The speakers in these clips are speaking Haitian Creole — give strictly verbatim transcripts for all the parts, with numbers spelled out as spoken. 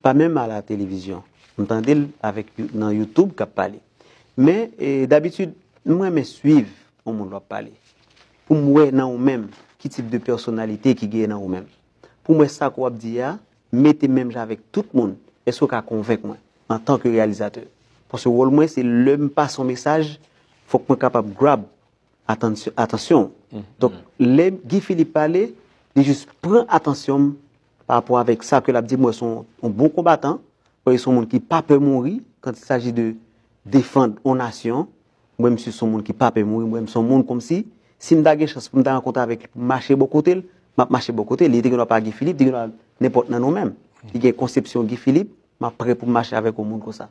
pa menm a la televizyon. M tande l avèk You- nan YouTube k ap pale. Men, e, dabitid, m renmen swiv yon moun l ap pale. Pou m wè nan ou menm, ki tip de pèsonalite ki genyen nan ou menm. Pou m wè sa ke w ap di a, mete menm jan avèk tout moun. Èske w ka konvenk mwen, antanke reyalizatè? Paske wòl mwen, se lè m pase yon mesaj, fòk mwen kapab grab atansyon, atansyon. Donk, lè Guy Philippe pale, li jis pran atansyon m pa rapò avèk sa ke l ap di. Mwen, se yon, yon bon konbatan. Mwen, se yon moun ki pa pè mouri, quand il s'agit de défendre yon nasyon. Mwen, m se yon moun ki pa pè mouri. Mwen, m se yon moun kòmsi, si m ta gen chans pou m ta rankontre avèk li, pou m mache bò kote l, m ap mache bò kote l. Li te gen dwa pa Guy Philippe, li te gen dwa nenpòt nan nou menm. Li gen konsepsyon Guy Philippe, m ap prè pou m mache avèk yon moun konsa.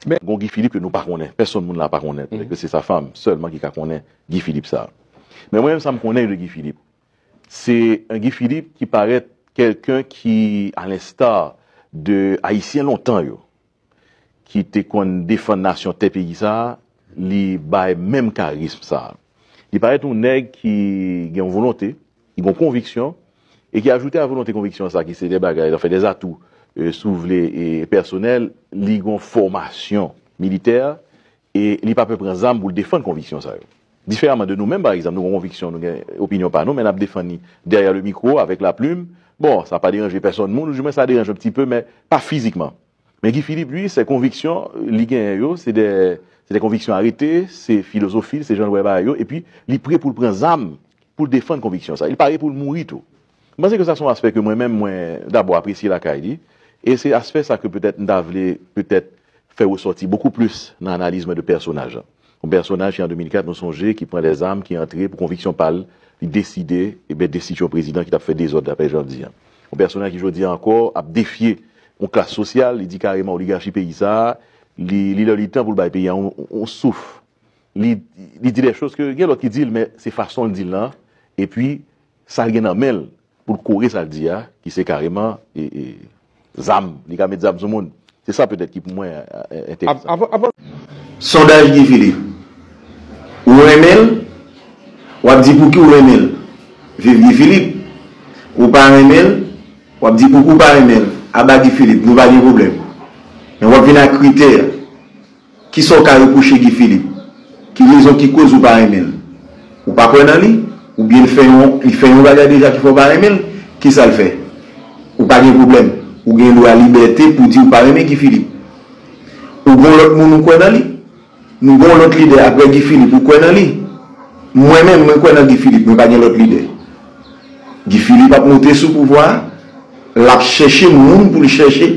Gon Guy Philippe ke nou pa konnen, pèsonn moun la pa konnen, petèt ke se sa fanm sèlman ki ka konnen Guy Philippe sa. Men mwen menm sa m konnen de Guy Philippe, se yon Guy Philippe ki parèt kèlken ki, à l'instar de Ayisyen lontan yo, ki te konn defann nasyon tè peyi sa, li bay menm karism sa. Li parèt yon nèg ki gen yon volonte, ki gen yon konviksyon, e ki ajoute a volonte, konviksyon sa ki se de bagay, anfen, de atou, e, si w vle, e, pèsonèl, li gen yon fòmasyon militè, e li pa pè pran zam pou l defann konviksyon sa yo. Diferaman de nou menm, pa egzanp, nou gen konviksyon, nou gen opinyon pa nou, men n ap defann li dèyè le mikwo, avèk laplim. Bon, sa pa deranje pèsonn moun, oudimwen sa deranje yon ti pe, men pa fizikman. Men Guy Philippe, li, se konviksyon li genyen yo, se de, se de konviksyon arete, se filozofi l, se jan l wè bagay yo, epi li pre pou l pran zam pou l defann konviksyon sa. Li pare pou l mouri tou. M panse ke sa se yon aspè ke mwen menm, mwen dabò apresye lakay li, e se aspè sa ke petèt m ta vle petèt fè resòti bokou plis nan analiz mwen de pèsonaj la. Yon pèsonaj ki an de mil kat, nou sonje, ki pran dèzam, ki antre pou konviksyon pa l, li deside, e ben, destitye yon prezidan ki t ap fè dezòd, daprè jan l di an. Yon pèsonaj ki jodi a ankò ap defye yon klas sosyal, li di kareman oligachi peyi sa a, li, li lè li tan pou l bay peyi a yon, yon souf. Li, li di de choz ke gen lòt ki di l, men se fason l di l lan, epi sa l gen nan men l pou l kore sa l di a, ki se kareman e, e, zam, li ka met zam sou moun. Se sa petèt ki pou mwen, e, e, enteresan. Sondaj Guy Philippe. Ou renmen l, w ap di pouki w renmen l. Viv Guy Philippe. Ou pa renmen l, w ap di pouki w pa renmen l. Aba Guy Philippe, nou pa gen pwoblèm. Men w ap vin ak kritè. Kisa w ka repwoche Guy Philippe? Ki rezon ki koz ou pa renmen l? Ou pa kwè nan li? Oubyen l fè yon, li fè yon bagay deja ki fè w pa renmen l? Kisa l fè? Ou pa gen pwoblèm. Ou gen dwa libète pou di ou pa renmen Guy Philippe. Ou gen yon lòt moun ou kwè nan li? Nou gen yon lòt lidè apre Guy Philippe, ou kwè nan li? Mwen menm, mwen kwè nan Guy Philippe, mwen pa gen lòt lidè. Guy Philippe ap monte sou pouvwa a, l ap chèche moun pou l chèche